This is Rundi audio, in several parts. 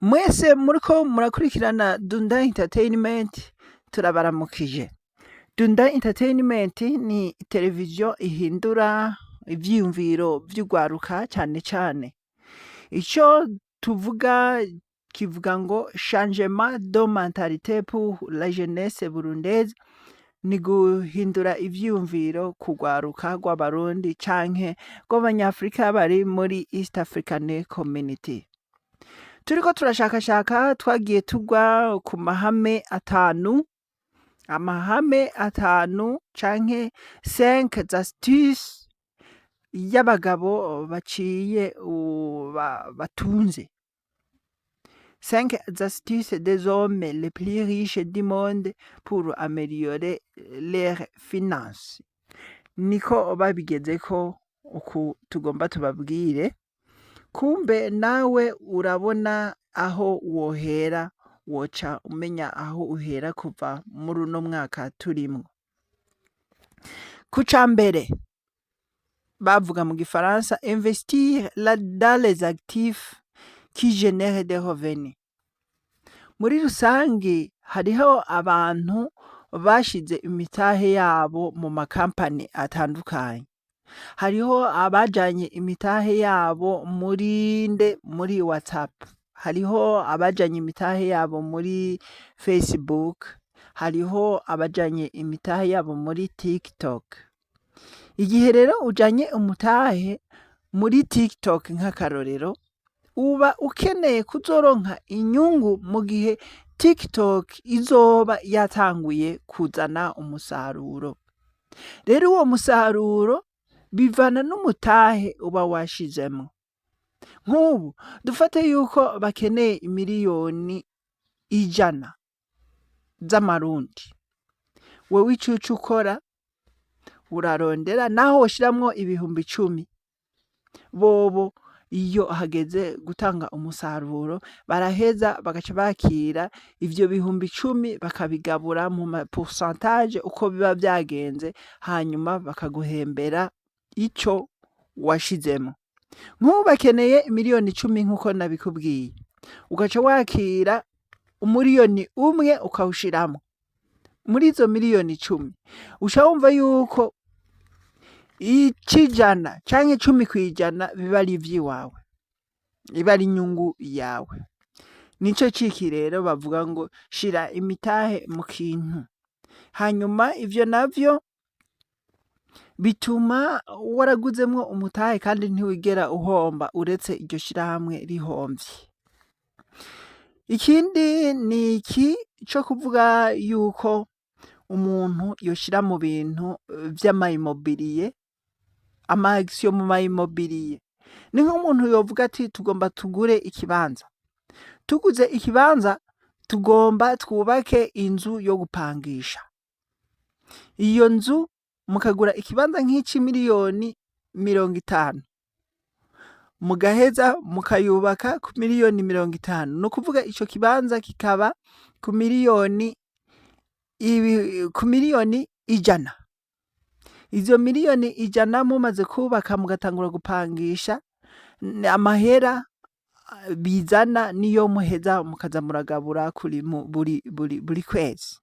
Mwese muriko murakurikirana Dunda Entertainment, turabaramukije. Dunda Entertainment ni televiziyo ihindura ivyiyumviro vy'urwaruka cane cane. Ico tuvuga kivuga ngo "Changement de mentalité pour la jeunesse burundaise", ni guhindura ivyiyumviro ku rwaruka rw'Abarundi canke rw'Abanyafrika bari muri East African Community. Turiko turashakashaka, twagiye tugwa ku mahame atanu, amahame atanu canke cinq astuces y'abagabo baciye batunze. Cinq astuces des hommes les plus riches du monde pour améliorer leurs finances. Niko babigezeko, uku tugomba tubabwire. Kumbe nawe urabona aho wohera, woca umenya aho uhera kuva muri uno mwaka turimwo. Ku cambere bavuga mu gifaransa: "Investir dans les actifs qui génèrent des revenus." Muri rusangi, hariho abantu bashize imitahe yabo mu makampani atandukanye. Hariho abajanye imitahe yabo muri nde? Muri WhatsApp. Hariho abajanye imitahe yabo muri Facebook. Hariho abajanye imitahe yabo muri TikTok. Igihe rero ujanye umutahe muri TikTok nk'akarorero, uba ukeneye kuzoronka inyungu mu gihe TikTok izoba yatanguye kuzana umusaruro. Rero uwo musaruro bivana n'umutahe uba washizemwo. Nk'ubu dufate yuko bakeneye 100 miliyoni z'amarundi, wewe ico uca ukora, urarondera naho woshiramwo 10,000, bobo iyo hageze gutanga umusaruro baraheza bagaca bakira ivyo 10,000, bakabigabura mu ma pourcentage uko biba vyagenze, hanyuma bakaguhembera ico washizemwo. Nk'ubu bakeneye 10 miliyoni nk'uko nabikubwiye, ugaca wakira 1 umuriyoni ukawushiramwo muri izo 10 miliyoni, uca wumva yuko 1% canke 10% biba ari ivy'iwawe, iba ari inyungu yawe. Nico ciki rero bavuga ngo shira imitahe mu kintu. Hanyuma ivyo navyo bituma waraguzemwo umutahe kandi ntiwigera uhomba, uretse iryo shirahamwe rihomvye. Ikindi ni iki co kuvuga yuko umuntu yoshira mu bintu vy'ama immobilier, ama action mu ma immobilier. Ni nk'umuntu yovuga ati: "Tugomba tugure ikibanza. Tuguze ikibanza, tugomba twubake inzu yo gupangisha." Iyo nzu, mukagura ikibanza nk'ic'imiliyoni 50, mugaheza mukayubaka ku 50 miliyoni. Ni ukuvuga ico kibanza kikaba ku 100 miliyoni. Izo 100 miliyoni mumaze kubaka, mugatangura gupangisha, amahera bizana niyo muheza mukaza muragabura kuri buri kwezi.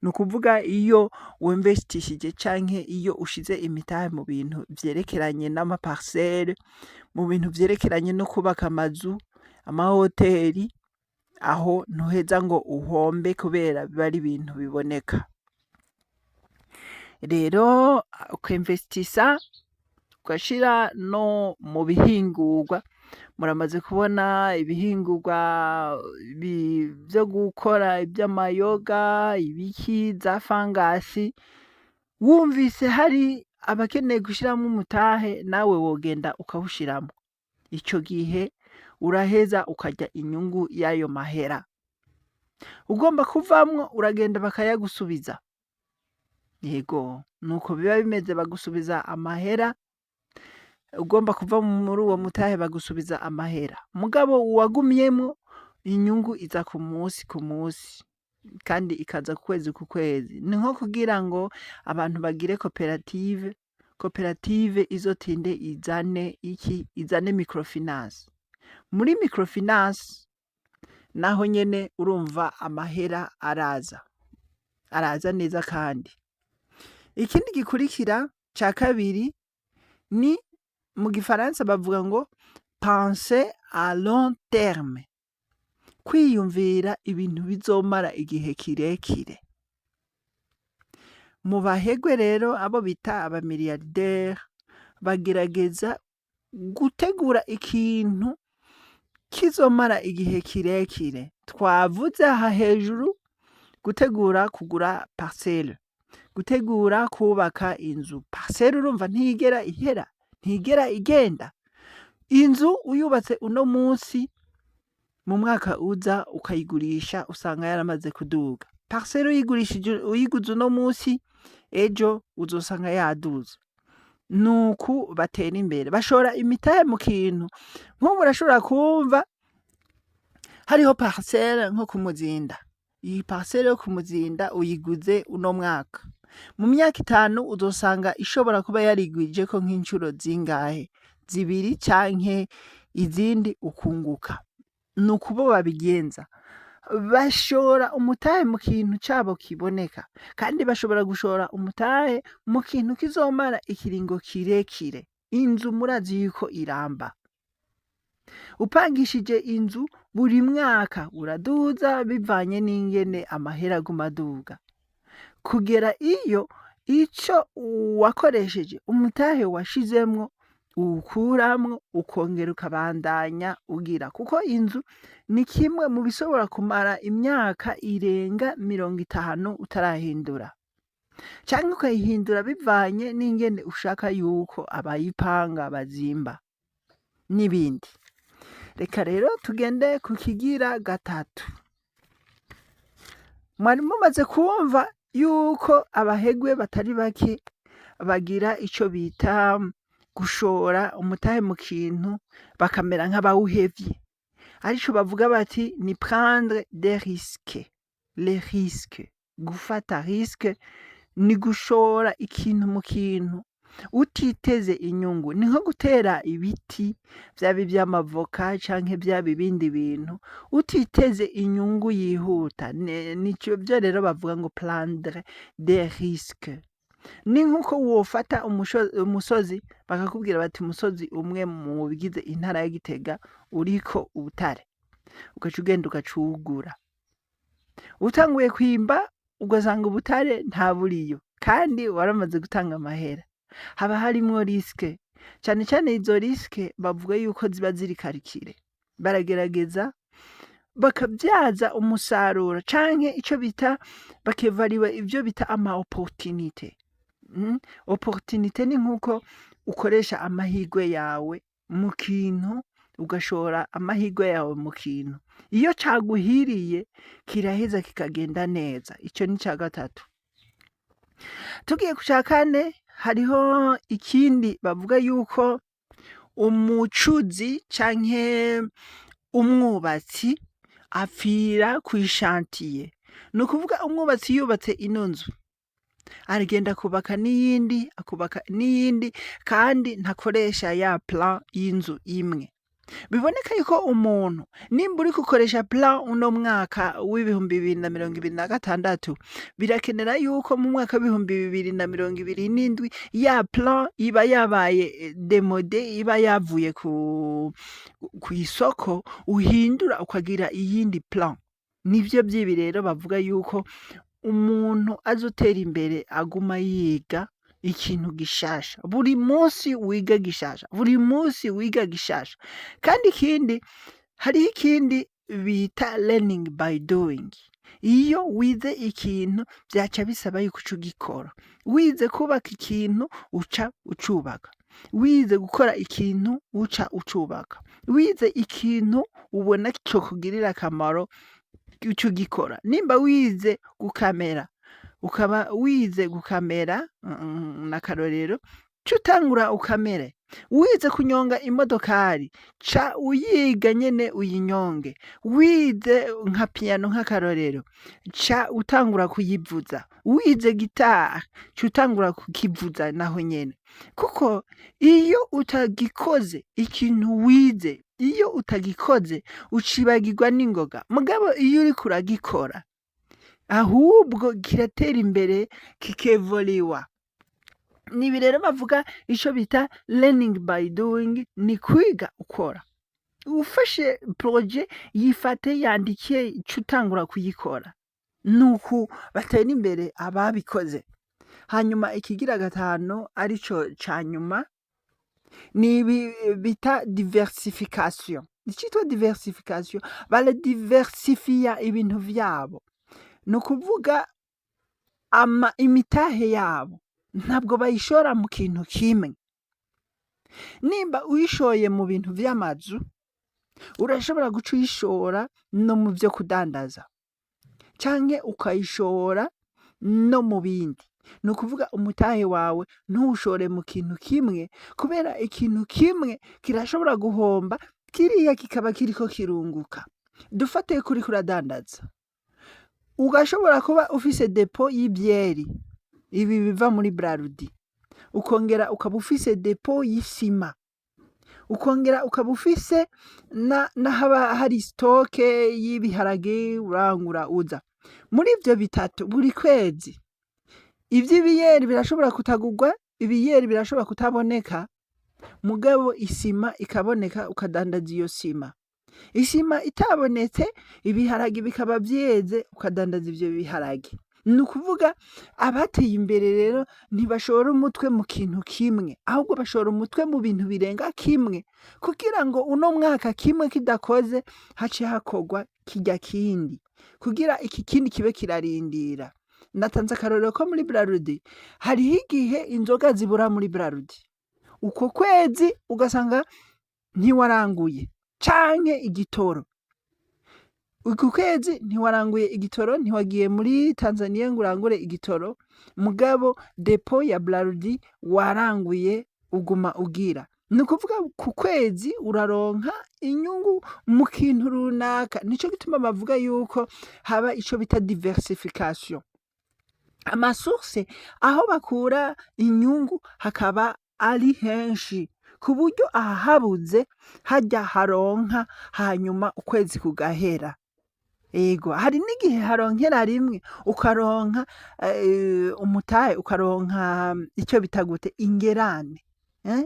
Ni ukuvuga iyo wemvestishije canke iyo ushize imitahe mu bintu vyerekeranye n'ama parcelle, mu bintu vyerekeranye no kubaka amazu, amahoteri, aho ntuheza ngo uhombe kubera biba ari ibintu biboneka. Rero kwemvestisa ugashira no mu bihingurwa, muramaze kubona ibihingurwa vyo gukora ivy'amayoga, ibiki, za fangasi, wumvise hari abakeneye gushiramwo umutahe, nawe wogenda ukawushiramwo. Ico gihe uraheza ukarya inyungu y'ayo mahera. Ugomba kuvamwo, uragenda bakayagusubiza. Yego, nuko biba bimeze, bagusubiza amahera, ugomba kuva muri uwo mutahe bagusubiza amahera. Mugabo uwagumyemwo, inyungu iza ku musi ku musi kandi ikaza ku kwezi ku kwezi. Ni nko kugira ngo abantu bagire koperative, koperative izotinde izane iki? Izane microfinance. Muri microfinance Naho nyene urumva amahera araza, araza neza. Kandi ikindi gikurikira ca kabiri ni, mu gifaransa bavuga ngo "penser à long terme", kwiyumvira ibintu bizomara igihe kirekire. Mu baherwe rero, abo bita aba milliardaires, bagerageza gutegura ikintu kizomara igihe kirekire. Twavuze aha hejuru gutegura kugura parcelle, gutegura kubaka inzu. Parcelle urumva ntiyigera ihera, ntigera igenda. Inzu uyubatse uno munsi, mu mwaka uza ukayigurisha usanga yaramaze kuduga. Parcelle uyigurishije, uyiguze uno munsi, ejo uzosanga yaduze. Nuku batera imbere, bashora imitahe mu kintu. Nk'ubu urashobora kumva hariho parcelle nko ku Muzinda. Iyi parcelle yo ku Muzinda uyiguze uno mwaka, mu myaka 5 uzosanga ishobora kuba yarigwijeko nk'incuro zingahe, zibiri canke izindi, ukunguka. Nuku bo babigenza, bashora umutahe mu kintu cabo kiboneka, kandi bashobora gushora umutahe mu kintu kizomara ikiringo kirekire. Inzu murazi yuko iramba. Upangishije inzu buri mwaka uraduza bivanye n'ingene amahera aguma aduga, kugera iyo ico wakoresheje, umutahe washizemwo, uwukuramwo ukongera ukabandanya ugira, kuko inzu ni kimwe mu bishobora kumara imyaka irenga 50 utarahindura, canke ukayihindura bivanye n'ingene ushaka yuko abayipanga bazimba n'ibindi. Reka rero tugende ku kigira gatatu. Mwari mumaze kumva yuko abaherwe batari bake bagira ico bita gushora umutahe mu kintu bakamera nk'abawuhevye, arico bavuga bati ni prendre des risques. Les risques, gufata risque ni gushora ikintu mu kintu utiteze inyungu. Ni nko gutera ibiti, vyaba ivy'amavoka canke vyaba ibindi bintu, utiteze inyungu yihuta. Nico vyo rero bavuga ngo prendre des risques. Ni nkuko wofata umusozi, bakakubwira bati umusozi umwe mu bigize intara ya Gitega uriko ubutare, ugaca ugenda ugaca uwugura. Utanguye kwimba ugasanga ubutare ntaburiyo kandi waramaze gutanga amahera. Haba harimwo risque. Cane cane izo risques bavuga yuko ziba ziri calculées. Baragerageza bakavyaza umusaruro canke ico bita bakevariwa ivyo bita ama opportunités. Opportunité ni nkuko ukoresha amahirwe yawe mu kintu, ugashora amahirwe yawe mu kintu. Iyo caguhiriye kiraheza kikagenda neza. Ico ni ica gatatu. Tugiye ku ca kane, hariho ikindi bavuga yuko umucuzi canke umwubatsi apfira kw'i chantier. Ni ukuvuga umwubatsi yubatse ino nzu, aragenda akubaka n'iyindi, akubaka n'iyindi, kandi ntakoresha ya plan y'inzu imwe. Biboneka yuko umuntu nimba uriko ukoresha plan uno mwaka w'2026, birakenera yuko mu mwaka w'2027 ya plan iba yabaye démodée, iba yavuye kw'isoko, uhindura ukagira iyindi plan. Nivyo vyibi rero bavuga yuko umuntu azotera imbere aguma yiga ikintu gishasha. Buri munsi wiga gishasha, buri munsi wiga gishasha. Kandi ikindi, hariho ikindi bita learning by doing. Iyo wize ikintu vyaca bisaba yuko uca ugikora. Wize kubaka ikintu uca ucubaka, wize gukora ikintu uca ucubaka, wize ikintu ubona cokugirira akamaro uca ugikora. Nimba wize gukamera, ukaba wize gukamera n'akarorero, ca utangura ukamere. Wize kunyonga imodokari, ca uyiga nyene uyinyonge. Wize nka piano nk'akarorero, ca utangura kuyivuza. Wize gitari, ca utangura kukivuza naho nyene. Kuko iyo utagikoze ikintu wize, iyo utagikoze ucibagirwa n'ingoga. Mugabo iyo uriko uragikora, ahubwo kiratera imbere, kikevoliwa. Nibi rero bavuga ico bita learning by doing, ni kwiga ukora. Ufashe projet, yifate, yandike, ca utangura kuyikora. Nuku batera imbere ababikoze. Hanyuma ikigira gatanu, arico ca nyuma, ni ibi bita diversification. Icitwa diversification, baradiversifiya ibintu vyabo. Ni ukuvuga ama imitahe yabo ntabwo bayishora mu kintu kimwe. Nimba uyishoye mu bintu vy'amazu, urashobora guca uyishora no mu vyo kudandaza, canke ukayishora no mu bindi. Ni ukuvuga umutahe wawe ntuwushore mu kintu kimwe, kubera ikintu kimwe kirashobora guhomba, kiriya kikaba kiriko kirunguka. Dufate ko uriko uradandaza, ugashobora kuba ufise dépôt y'ibyeri, ibi biva muri Brarudi, ukongera ukaba ufise dépôt y'isima, ukongera ukaba ufise n'ahaba hari stock y'ibiharage urangura uza. Muri ivyo bitatu, buri kwezi ivy'ibiyeri birashobora kutagurwa, ibiyeri birashobora kutaboneka, mugabo isima ikaboneka, ukadandaza iyo sima. Isima itabonetse, ibiharage bikaba vyeze, ukadandaza ivyo biharage. Ni ukuvuga abateye imbere rero ntibashora umutwe mu kintu kimwe, ahubwo bashora umutwe mu bintu birenga kimwe, kugira ngo uno mwaka kimwe kidakoze hace hakorwa kirya kindi, kugira iki kindi kibe kirarindira. Natanze akarorero ko muri Brarudi, hariho igihe inzoga zibura muri Brarudi, uko kwezi ugasanga ntiwaranguye canke igitoro. Uku kwezi ntiwaranguye igitoro, ntiwagiye muri Tanzania ngo urangure igitoro, mugabo dépôt ya Brarudi waranguye uguma ugira. Ni ukuvuga ku kwezi uraronka inyungu mu kintu runaka. Nico gituma bavuga yuko haba ico bita diversification. Ama sources aho bakura inyungu hakaba ari henshi, ku buryo ahabuze harya haronka, hanyuma ukwezi kugahera. Ego, hari n'igihe haronkera rimwe, ukaronka umutahe, ukaronka ico bita gute, ingerane,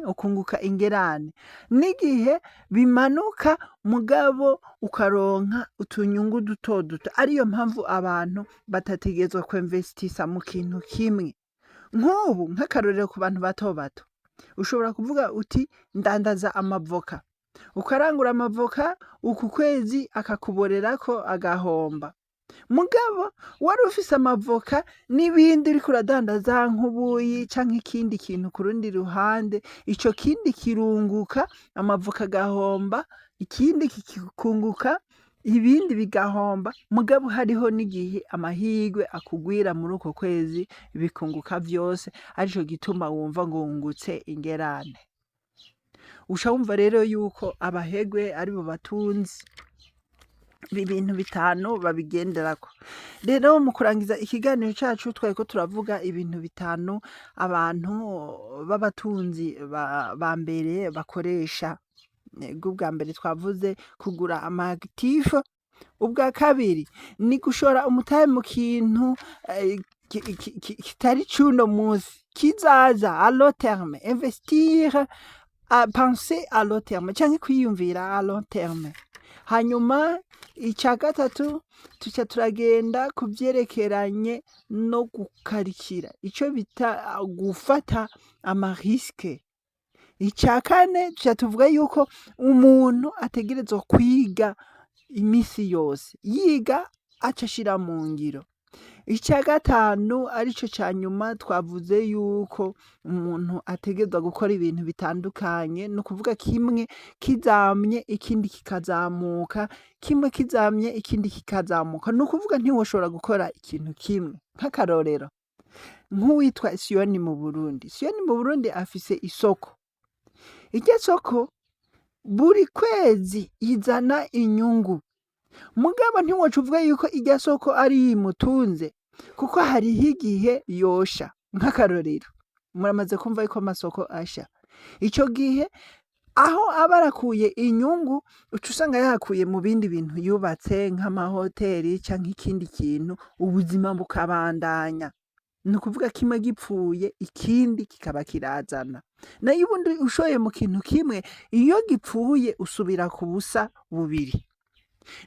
ukunguka ingerane. N'igihe bimanuka, mugabo ukaronka utunyungu duto duto. Ariyo mpamvu abantu batategerezwa kwemvestisa mu kintu kimwe. Nk'ubu nk'akarorero ku bantu bato bato, ushobora kuvuga uti ndandaza amavoka, ukarangura amavoka, uku kwezi akakuborerako agahomba. Mugabo wari ufise amavoka n'ibindi uriko uradandaza nk'ubuyi canke ikindi kintu ku rundi ruhande, ico kindi kirunguka, amavoka agahomba, ikindi kikunguka, ibindi bigahomba. Mugabo hariho n'igihe amahirwe akugwira muri uko kwezi, bikunguka vyose, arico gituma wumva ngo wungutse ingerane. Uca wumva rero yuko abaherwe aribo batunzi. Ibi bintu bitanu babigenderako. Rero mu kurangiza ikiganiro cacu, twariko turavuga ibintu bitanu abantu b'abatunzi ba mbere bakoresha. Ego, ubwa mbere twavuze kugura ama actifs, ubwa kabiri ni gushora umutahe mu kintu kitari c'uno musi, kizaza, à long terme, investir, à penser à long terme canke kwiyumvira à long terme. Hanyuma ica gatatu, tuca turagenda ku vyerekeranye no gukarikira, ico bita gufata ama risques. Ica kane, tuca tuvuga yuko umuntu ategerezwa kwiga imisi yose, yiga aca ashira mu ngiro. Ica gatanu, arico ca nyuma, twavuze yuko umuntu ategerezwa gukora ibintu bitandukanye, ni ukuvuga kimwe kizamye ikindi kikazamuka, kimwe kizamye ikindi kikazamuka. Ni ukuvuga ntiwoshobora gukora ikintu kimwe. ns'uwitwa. Irya soko buri kwezi izana inyungu, mugabo ntiwoca uvuga yuko irya soko ariyo imutunze, kuko hariho igihe yosha. Nk'akarorero, muramaze kumva yuko amasoko asha. Ico gihe aho aba arakuye inyungu, uca usanga yahakuye mu bindi bintu yubatse, nk'amahoteli canke ikindi kintu, ubuzima bukabandanya. Ni ukuvuga kimwe gipfuye, ikindi kikaba kirazana. Nayo ubundi ushoye mu kintu kimwe, iyo gipfuye usubira ku busa bubiri.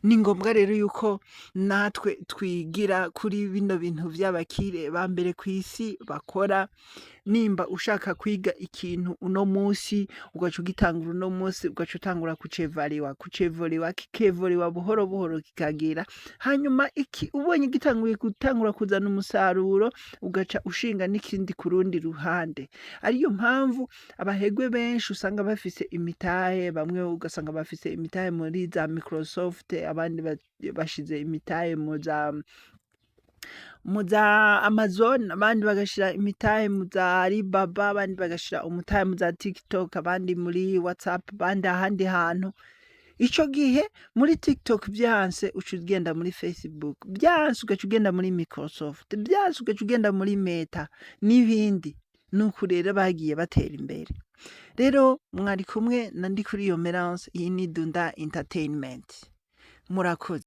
Ni ngombwa rero yuko natwe twigira kuri bino bintu vy'abakire ba mbere kw'isi bakora. Nimba ushaka kwiga ikintu uno musi, ugaca ugitangura uno musi, ugaca utangura kucevoriwa, kikevoriwa buhoro buhoro kikagira, hanyuma iki ubonye gitanguye gutangura kuzana umusaruro, ugaca ushinga n'ikindi ku rundi ruhande. Ariyo mpamvu abaherwe benshi usanga bafise imitahe. Bamwe ugasanga bafise imitahe muri za Microsoft, abandi bashize imitahe mu za Amazon, abandi bagashira imitahe mu za Alibaba, abandi bagashira umutahe mu za TikTok, abandi muri WhatsApp, abandi ahandi hantu. Ico gihe muri TikTok vyanse, uca ugenda muri Facebook, vyanse ugaca ugenda muri Microsoft, vyanse ugaca ugenda muri Meta n'ibindi. Nuko rero bagiye batera imbere. Rero mwari kumwe na Ndikuriyo Merance, iyi ni Dunda Entertainment. Murakoze.